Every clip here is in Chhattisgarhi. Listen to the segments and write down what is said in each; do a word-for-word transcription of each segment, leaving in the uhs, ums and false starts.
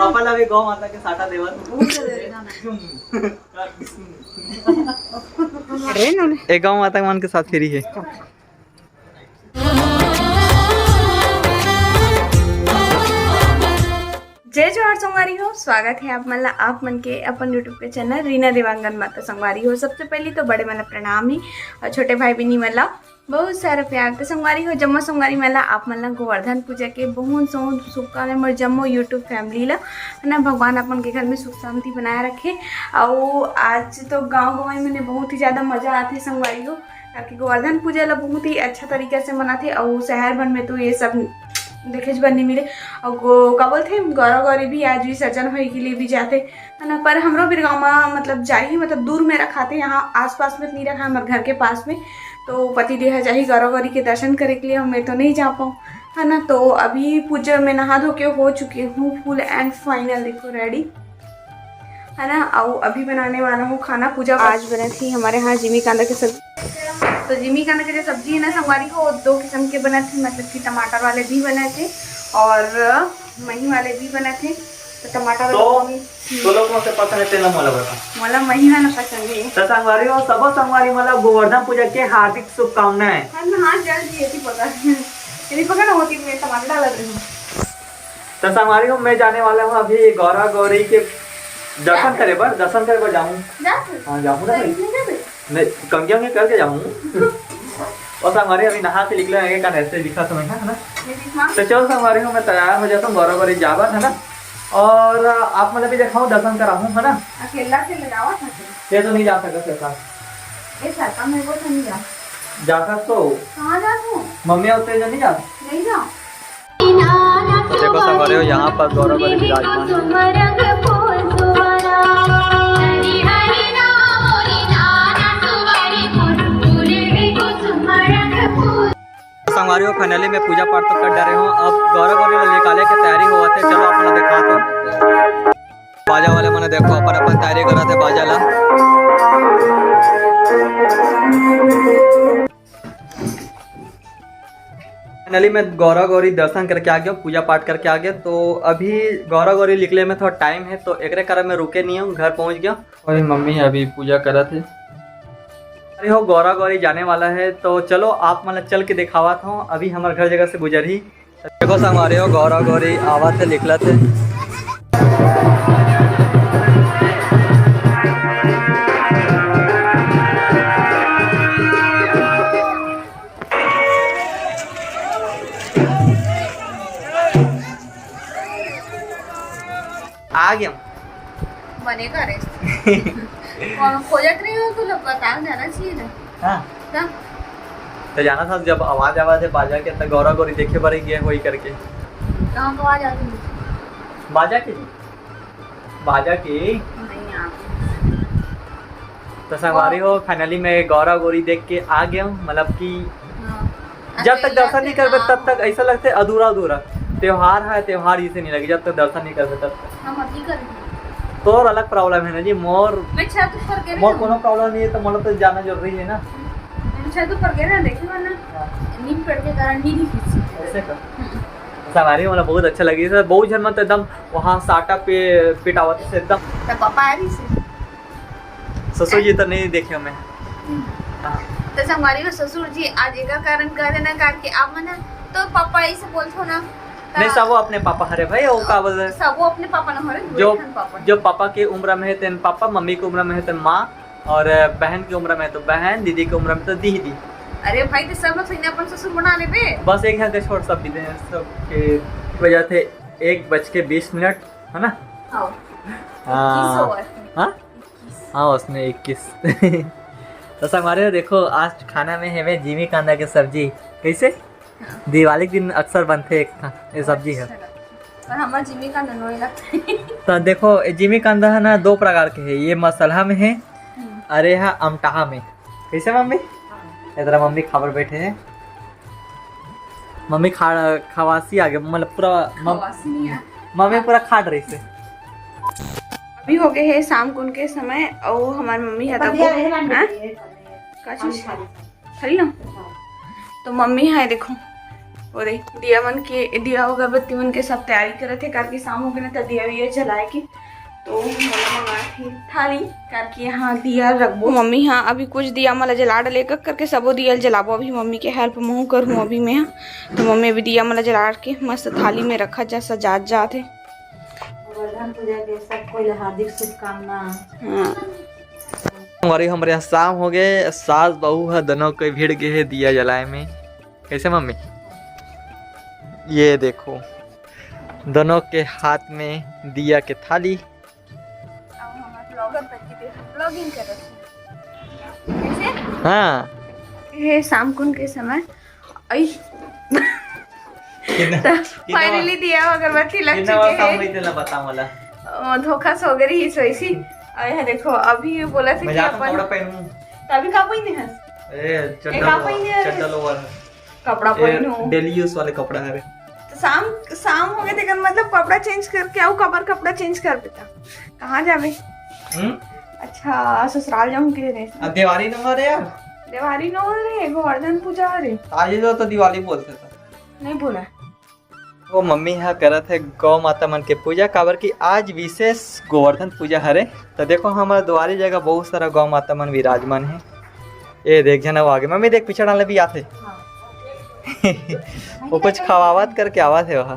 पापा ला भी गौ माता के साटा देवत। अरे ना, ए गौ माता मन के साथ फ्री हे। जय जोहार संगवारी हो, स्वागत है आप मन ला, आप मन के अपन YouTube के चैनल रीना देवांगन माता। संगवारी हो, सबसे पहली तो बड़े मन ला प्रणाम ही और छोटे भाई बहिनी मन ला बहुत सारा प्यार। तो संगवारी हो, जम्मो संगवारी मन ला, आप मन ला गोवर्धन पूजा के बहुत बहुत शुभकामनाएं मोर जम्मो YouTube family ला, है ना। भगवान अपन के घर में सुख शांति बनाए रखे। और आज तो गांव गंवई में बहुत ही ज्यादा मजा आथे संगवारी हो, काकि गोवर्धन पूजा ला बहुत ही अच्छा तरीका से मनाथे। और शहर भर में तो ये सब देखे बर नहीं मिले। और गो-, का बोलथे, गौरा गौरी भी आज विसर्जन होए के लिए भी जाथे, है ना। पर हमरो बिरगांव में मतलब जाही, मतलब दूर में रखाथे, यहाँ आसपास में नहीं रखा, हमारे घर के पास में। तो पति देह जाही गौरा गौरी के दर्शन करे के लिए, मैं तो नहीं जा पाऊँ, है ना। तो अभी पूजा में नहा धो के हो चुकी हूँ full and final, देखो ready, है ना। और अभी बनाने वाला हूँ खाना। पूजा आज बने थी हमारे यहाँ जिमी कांदा के सब्जी। तो जिमी कांदा के जो सब्जी है ना संगवारी हो, दो किस्म के बने थे, मतलब कि टमाटर वाले भी बने थे और मही वाले भी बने थे। तो टमाटर तो वाले मम्मी तो लोग कौन से पसंद है, तेला मोला बता। मोला मही वाला पसंद है। तो संगवारी हो, सबो संगवारी मन ला गोवर्धन पूजा के हार्दिक शुभकामनाएं। हाँ, मैं हाथ जल दिए थी पकड़। यदि पकड़ होती तो मैं टमाटर डाल रही हूँ। तो संगवारी हो, मैं जाने वाला हूँ अभी गौरा गौरी के दर्शन करे बर, दर्शन करे बर जाऊँ। जा तू। हाँ, जाऊँ ना तो भाई। इसमें क्या तू? नहीं, कंघी उंघी करके जाऊँ। और संगवारी अभी नहा के निकले हैं, कान ऐसे दिखा समय है ना। ये दिखा। तो चलो संगवारी हो, मैं तैयार हो जाता हूँ गौरा गौरी जाबर, है ना। और आप मतलब भी दिखाऊँ, दर्शन कराऊँ, है ना। अकेला से ले जावा था तू। ये तो नहीं जा सकता सर। ये सर का मेरे को तो नहीं जा। जा सकता हो। कहाँ जा तू? मम्मी और तेज नहीं जा। नहीं जा। तो देखो संगवारी हो, यहाँ पर गौरा गौरी विराजमान है। संगवारी हो, finally मैं पूजा पाठ तो कर डारे हूँ, अब गौरा गौरी ला निकाले के तैयारी होवत हे। चलो आप मन ला दिखात हूँ। बाजा वाले मन देखो अपन अपन तैयारी करत हे बाजा ला। Finally मैं गौरा गौरी दर्शन करके आ गया, पूजा पाठ करके आ गया। तो अभी गौरा गौरी निकले में थोड़ा टाइम है, तो एकरे कारण मैं रुके नहीं हूँ, घर पहुँच गया। और मम्मी अभी पूजा करत हे। अरे हो, गौरा गौरी जाने वाला है, तो चलो आप मन ला चल के दिखावत हूँ। अभी हमारे घर जगह से गुजरही। देखो संगवारी हो, गौरा गौरी आवत हे, निकलत हे। आ गया। बने करे। कौन खोजत रही हो, तू लोग बताओ, जाना चाहिए ना। हाँ। ना। तो जाना था, जब आवाज आवाज है बाजा के, तो गौरा गौरी देखे बर गए होई करके। कहाँ को आवाज आती है? बाजा के। बाजा के। नहीं, यहाँ। तो संगवारी हो, finally मैं गौरा गौरी देख के आ गया हूँ, मतलब कि हाँ। जब तक अकेला दर्शन नहीं करबे, हाँ। तब तक ऐसा लगते अधूरा अधूरा। त्योहार है, त्योहार जैसे नहीं लगे जब तक दर्शन नहीं करबे तब तक। हम अभी कर तोर अलग problem है ना जी, मोर मैं छत ऊपर गिर मोर कोनो problem नहीं है, तो मोला तो जाना जरूरी है ना। मैं छत ऊपर गिर ना, देखी वरना हाँ। नींद पड़ के कारण नहीं दिखी। ऐसे का? हम्म। संगवारी, मोला बहुत अच्छा लगी, सर। बहुत झन मन तो एकदम वहाँ साटा पे पिटावत से एकदम। तो पापा आ रही से। ससुर जी तो नहीं देखे मैं। हम्म। हाँ। तो संगवारी हो, ससुर जी आज एकर कारण कह देना, कारण कि आप मन तो पापा ऐसे बोलथो ना। नहीं, सब वो अपने पापा हरे भाई, वो का बोल रहे? सब वो अपने पापा ना हरे, जो, दो ठन पापा। जो पापा के उम्र में है तेन पापा, मम्मी के उम्र में है तेन माँ, और बहन के उम्र में तो बहन, दीदी के उम्र में तो दीदी। अरे भाई, तो सब लोग सही अपन ससुर बना लेबे। बस एक घर के छोड़ सब दीदी हैं, सबके वजह से एक बज के बीस मिनट, है ना? हाँ। हाँ। इक्कीस over। हाँ? हाँ, उसने इक्कीस। तो संगवारी हो, देखो, आज खाना में हेवे जिमी कांदा के सब्जी। कैसे? हाँ। दिवाली के दिन अक्सर बनथे एक ठा, ये सब्जी है। अच्छा लगता है। पर हमार जिमी कांदा नोए लगता है। तो देखो, ये जिमी कांदा है ना, दो प्रकार के है। ये मसलहा में है, हम्म। अरे हा अमटाहा में। कैसे मम्मी? हाँ। इधर मम्मी खाबर बैठे हैं। मम्मी खा, खवासी आ गए, मतलब पूरा मम-, खवासी नहीं है। मम्मी पूरा खाट रही से। अभी हो गए है शाम कुन के समय, और हमार मम्मी है तब बढ़िया है ना, हाँ? बढ़िया है। का चीज? खाली ना? हाँ। तो मम्मी है, देखो, और दिया मन के, दिया अगरबत्ती मन के सब तैयारी करत हे, काबर कि शाम हो गे ना, त दिया विया जलाए के। तो मोला मंगाए हे थाली, काबर कि यहाँ दिया रखबो। मम्मी हाँ अभी कुछ दिया मन ला जला डले, एक एक करके सबो दिया ल जलाबो। अभी मम्मी के हेल्प महू करहूँ अभी मैं। तो मम्मी अभी दिया मन ला जला के मस्त थाली में रखत जा, सजात जात हे। गोवर्धन पूजा के सब कोई ला हार्दिक शुभकामना। हाँ। हमारे, हमारे यहाँ शाम हो गए, सास बहू ह दोनों कोई भिड़ गए हे दिया जलाए में। कैसे मम्मी? ये देखो, दोनों के हाथ में दिया के थाली। अब हम ब्लॉगर बन के देख, ब्लॉगिंग करत हन। कैसे? हाँ। ये शाम कुन के समय। आई। कितना, तो कितना बार, finally दिया अगरबत्ती लग कितना बार चुके शाम हैं। हुई तेला बता मोला। ओ, धोखा से हो गई रही सोईसी। और यहाँ देखो, अभी ये बोला था मैं कि जाता हूँ अपन कपड़ा पहनूँ। तो अभी का पहिने हस? ए, ये चड्डा का lower, पहिने हस? चड्डा lower। कपड़ा ए, पहिनू। Daily use वाले कपड़ा हरे। तो शाम, शाम हो गए थे, मतलब कपड़ा change करके आओ, कबर कपड़ा change कर देता। कहाँ जावे? हम्म? अच्छा, ससुराल जाऊँ के रे। अब दिवाली नंबर है यार। दिवाली नो रे, गोवर्धन पूजा रे। आज ही तो, तो दिवाली बोलते था। नहीं बोला। वो मम्मी हा करत है गौ माता मन के पूजा, काबर कि आज विशेष गोवर्धन पूजा हरे। तो देखो, हमारे दुआरी जगह बहुत सारा गौ माता मन विराजमान है। ये देख, झन अउ आगे। मम्मी देख, पीछे डालने भी आथे। हाँ। वो कुछ खवावत करके आवत है वहाँ।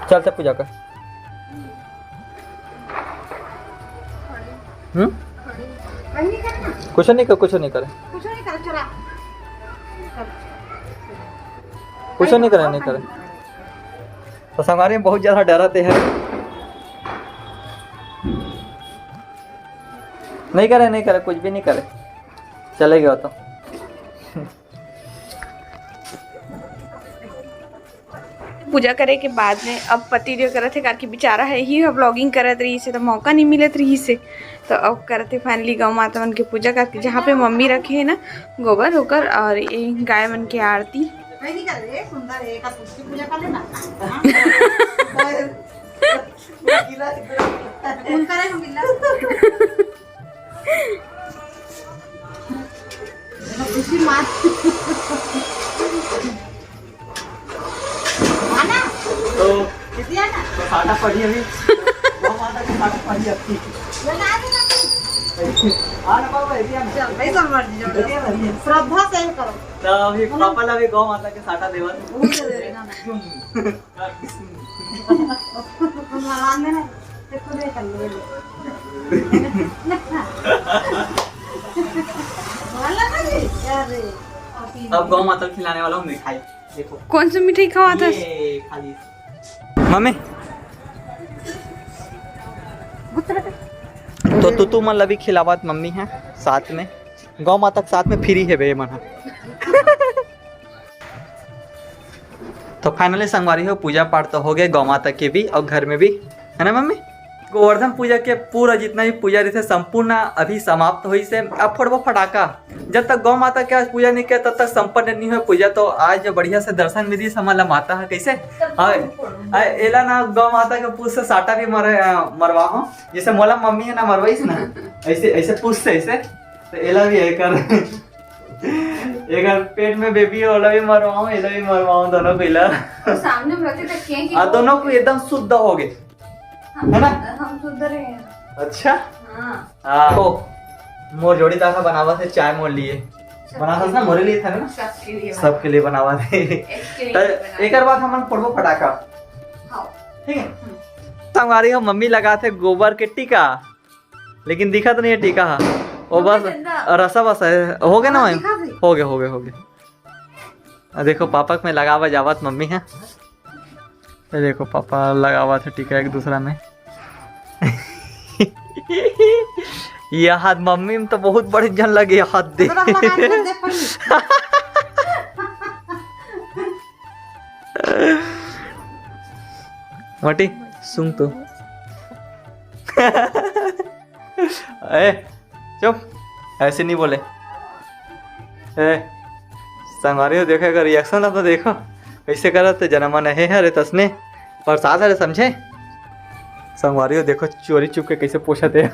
चल, चल पूजा कर। हम्म? कुछ नहीं कर, कुछ नहीं करे। कुछ नहीं करे, चला। कुछ नहीं करे, नहीं करे। तो संगवारी में बहुत ज्यादा डरत है। नहीं करे, नहीं करे, कुछ भी नहीं करे। चले गए तो। पूजा करे के बाद में अब पति देव करत हे, काबर कि बेचारा है ही, vlogging करत रहिस हे, तो मौका नहीं मिलत रहिस हे। तो अब करत हे finally गौ माता मन के पूजा, काबर कि जहाँ पे मम्मी रखे है ना गोबर ओकर, और ये गाय मन के आरती। वही नहीं कर रहे, सुंदर है, एक आध उसकी पूजा कर लेना। हाँ। उनका रहे हम बिल्ला। इसी मात। आना। तो किसी आना। तो साटा पड़ी अभी। वो माता की साटा पड़ी अभी। ये ना, आ ना। आ ना बाबा, ये ना। चल, भाई, सब मर्जी, जो मर्जी। श्रद्धा से ही करो। तो अभी पापा ला भी गौ माता के साटा देवत। भगवान ने ना, देखो, देख, कर लो, बोला ना जी, क्या रे? अब गौ माता खिलाने वाला हूँ मिठाई। देखो। कौन सी मिठाई खवाता है? ये खाली। मम्मी। तो तू, तू मन ला भी खिलावत मम्मी है साथ में। गौ माता के साथ में free है बे मन। तो finally संगवारी हो, पूजा पाठ तो हो गए गौ माता के भी और घर में भी, है ना मम्मी? गोवर्धन पूजा के पूरा जितना भी पूजा रहिथे संपूर्ण अभी समाप्त होइस हे। अब फोड़बो फटाका, जब तक गौ माता के आज पूजा नहीं किया तब तक संपन्न नहीं हुआ पूजा। तो आज जो बढ़िया से दर्शन मिली हमन ला माता है, कैसे? हाँ, एला ना गौ माता के पूछ से साटा भी मर, मरवा हो, जैसे मोला मम्मी है ना मरवाइस ना, ऐसे, ऐसे पूछ से ऐसे, तो एला भी है कर। एकर पेट में baby हे, ओला भी मरवाऊं, एला भी मरवाऊं, दोनों को इला। और सामने में रखे तो केंच आ, दोनों को एकदम शुद्ध हो गए, हम, है ना? हम शुद्ध रहे हैं। अच्छा? हाँ। हाँ। तो मोर जोड़ीदार ह बनावत हे चाय मोर लिए। सबके बनावत ना, लिए। मोरे लिए था ना? सबके लिए बनावत। सबके लिए बनावत हे। एक के लिए तो बनावत। एकर बाद हमन फोड़बो फटाका। हाँ। ठीक है? हम्म। संगवारी हो, मम्मी लगाथे गोबर के टीका। लेकिन दिखत नहीं है टीका हा, वो बस चंदा। रसा बस है। हो गया ना हाँ, वहीं? दिखा भी। हो गया, हो गया, हो गया। आ, देखो पापा के में लगावा जावत मम्मी है। ये देखो पापा लगावत हे टीका एक दूसरा में। ये हाथ मम्मी में तो बहुत बड़े जन लगे हाथ दे। तो लगा के दे पहले। मोटी, सुन तो। ए, चुप, ऐसे नहीं बोले। ए, संगवारी हो, देखो एकर reaction ला तो देखो, कैसे करत हे, जना मन हे, अरे तसने प्रसाद हरे, समझे? संगवारी हो, देखो चोरी चुप के कैसे पोछत हे।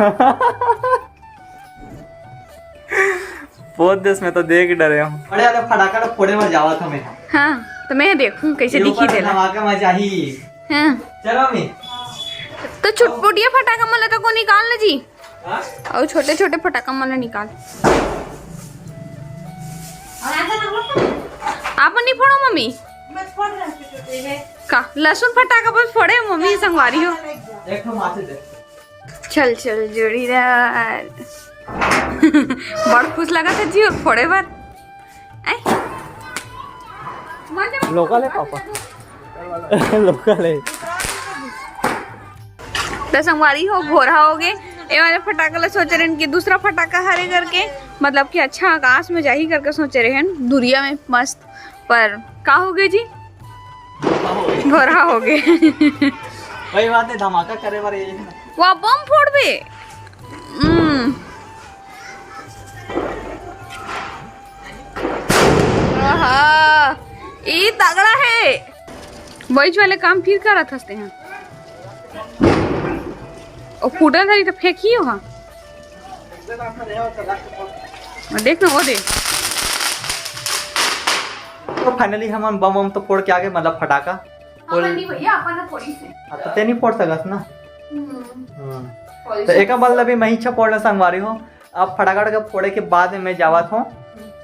बहुत देश में तो देख डरे हम। अरे, अरे, फटाका तो फोड़े बर जावत हमें। हाँ, तो मैं देखूं कैसे ये दिखी ऊपर देला। धमाका मचाही। हाँ। चलो मम्मी। तो छुटपुटिया फटाका मन ला तो को निकाल ना जी। हाँ? अउ छोटे छोटे फटाका मन ला निकाल। आप मन नहीं फोड़ो मम्मी। का लसुन फटाका बस फोड़े मम्मी संगवारी हो। एक ठो माचिस दे। चल चल जोड़ीदार। बड़ खुश लगा था जी फोड़े बर। ऐ? लोकल है पापा। लोकल है। तो संगवारी हो, भोरहा हो गए। ये वाले फटाका ला सोच रहे हैं कि दूसरा फटाका हरे करके, मतलब कि अच्छा आकाश में जाही करके सोच रहे हैं, दुरिया में मस्त। पर का हो गए जी? भोरहा हो गए। वही बात है, धमाका करे बर ये। वो बम फोड़बे। हम्म। आहा, ई तगड़ा है। वही वाले काम फिर करत हंसते हैं। ओ फूटल है तो फेंकियो हाँ। और देख ना वो दे। तो finally हमन बम बम तो फोड़ के आ गए, मतलब फटाका। हाँ, फुल- नहीं भैया, अपन ना फोड़ी से। हाँ, तो ते नहीं फोड़ सकस ना। हम्म। हाँ। फोड़ी तो से। एक बल्ला भी मैं इच्छा फोड़ना संगवारी हो। अब फटाका के फोड़े के बाद में मैं जावत हूँ।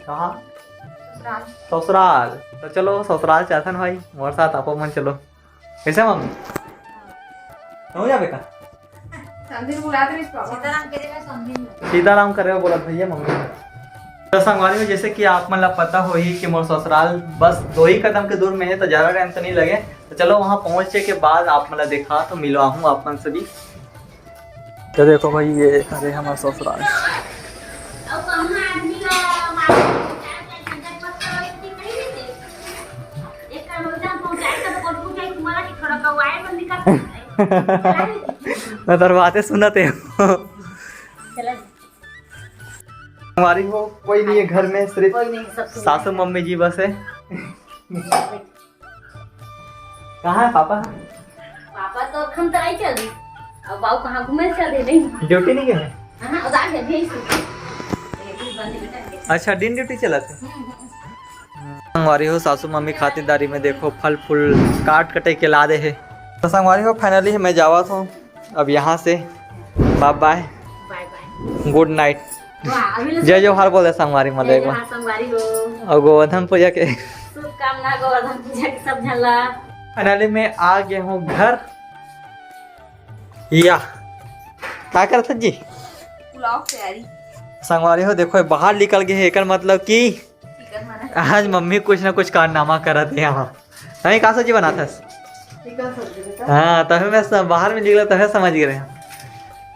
कहाँ? ससुराल। ससुराल। तो चलो ससुराल चाहतन भाई, मोर साथ आपो मन चलो। कैसे मम्मी? हो जावे का? समधी बुलात रहिस पापा। सीताराम करे ला समधी। सीताराम करे बोलत भैया मम्मी। तो संगवारी हो, जैसे कि आप मन ला पता होही कि मोर ससुराल बस दो ही कदम के दूर में है, तो ज्यादा टाइम तो नहीं लगे। तो चलो वहाँ पहुँचे के बाद आप मन ला देखा तो मिलवा हूँ आप मन से भी। तो देखो भाई, ये हरे हमार ससुराल। मैं तो बातें सुनत हे। हमारी हो कोई नहीं है घर में, सिर्फ कोई नहीं, सब सुन सासू मम्मी जी बस है। कहाँ है पापा? पापा तो अखन तराई चल रही। अब बाऊ कहाँ घूमे चल रहे नहीं। ड्यूटी नहीं गए हैं? हाँ, उधार है, भेज दो। अच्छा, दिन ड्यूटी चला थे। हमारी हो सासू मम्मी खातिरदारी में देखो फल फूल काट कटे के ला दे है। तो संगवारी हो, finally मैं जावत हूँ अब यहाँ से। बाय बाय। बाय बाय। गुड नाइट। वाह, अभी ले जय जोहार बोले संगवारी मन ला जय एक बार। जोहार संगवारी हो। और गोवर्धन पूजा के शुभकामना, गोवर्धन पूजा के सब झन ला। Finally मैं आ गया हूँ घर। या का करत जी? पुलाव की तैयारी। संगवारी हो, देखो बाहर निकल गए हैं, एकर मतलब कि चिकन बना। आज मम्मी कुछ ना कुछ कारनामा करत है यहाँ। नहीं, का सब्जी बनात हस? चिकन सब्जी बेटा। हाँ, तभी मैं सब बाहर में निकला, तभी समझ गए हैं।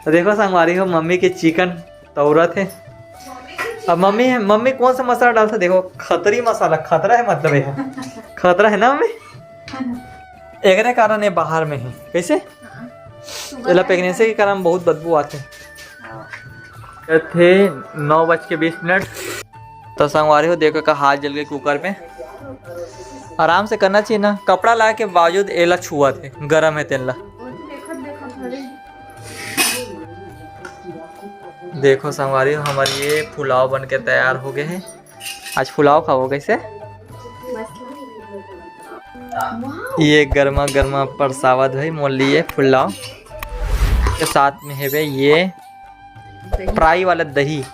तो देखो संगवारी हो, मम्मी के चिकन तौरत है। अब मम्मी, मम्मी कौन सा मसाला डालता? देखो, खतरी मसाला, खतरा है मतलब ये। खतरा है ना मम्मी? एकरे कारण ये बाहर में है। कैसे? हाँ। एला pregnancy के कारण बहुत बदबू आथे। हाँ। थे नौ बज के बीस मिनट। तो संगवारी हो, देखो का हाथ जल गए कुकर में। आराम से करना चाहिए ना, कपड़ा लाए के बावजूद एला छुआ थे, गरम है तेन ला। देखो संगवारी हो, हमार ये पुलाव बन के तैयार हो गए है। आज पुलाव खाओ कैसे? ये गर्मा गर्मा परसावत भाई मोर लिए पुलाव के साथ में हेबे ये fry वाला दही।